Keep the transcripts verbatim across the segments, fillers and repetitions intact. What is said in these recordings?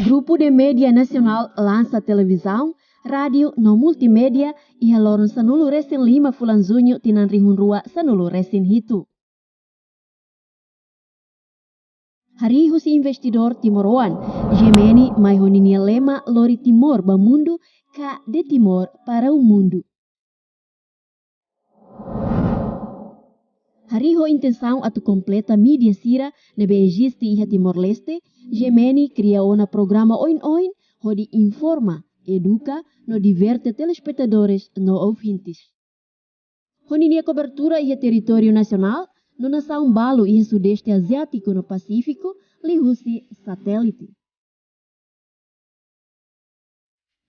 Grupu de média nasionál lansa televizaun, rádiu no multimédia iha loron sanulu resin lima fulan Juñu tinan rihun rua sanulu resin hitu. Harii husi investidór timoroan, G M N mai ho ninia lema Lori Timor ba Mundu, ka De Timor para o Mundo. Harii ho intensaun atu kompleta mídia sira ne'ebé eziste iha Timor-Leste, G M N kria ona programa oin-oin hodi informa, eduka no diverte telespetadores no ouvintes. Ho ninia kobertura iha territóriu nasionál no nasaun balu iha Sudeste Aziátiku no Pasífiku liuhusi satélite.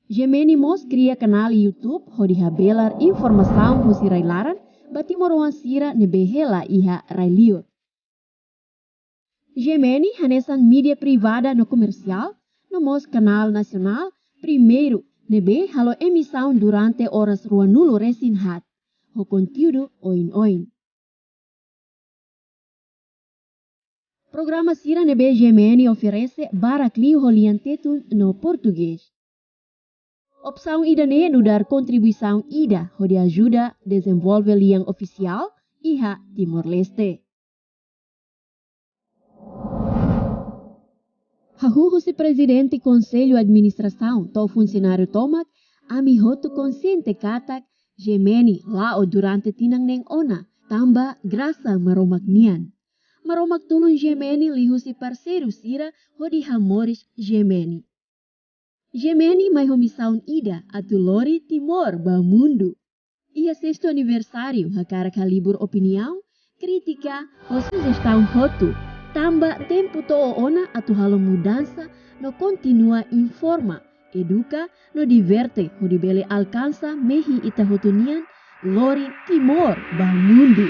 G M N mós kria kanál YouTube hodi habelar informasaun husi rai-laran ba timoroan sira ne'ebé hela iha rai-liur. G M N hanesan mídia privada no komersiál, no mós kanál nasionál primeiru ne'ebé halo emisaun durante oras ruanulu resin haat, ho konteúdu oin-oin. Programa sira ne'ebé G M N oferese barak liu ho lian Tetun no Portugés. Opsaun ida-ne'e nu'udar kontribuisaun ida hodi ajuda dezenvolve lian ofisiál iha Timor-Leste. Hahú husi Prezidente Konsellu Administrasaun to'o funsionáriu tomak, ami hotu konsiente katak G M N la'o durante tinan neen ona, tanba grasa Maromak nian. Maromak tulun G M N liuhusi parseiru sira hodi hamoris G M N. G M N mai ho misaun ida atu lori Timor ba mundu. Iha sestu aniversáriu hakarak halibur opiniaun, krítika no sujestaun hotu, tanba tempu to'o ona atu halo mudansa no kontinua informa, eduka no diverte hodi bele alkansa mehi ita hotu nian, lori Timor ba mundu.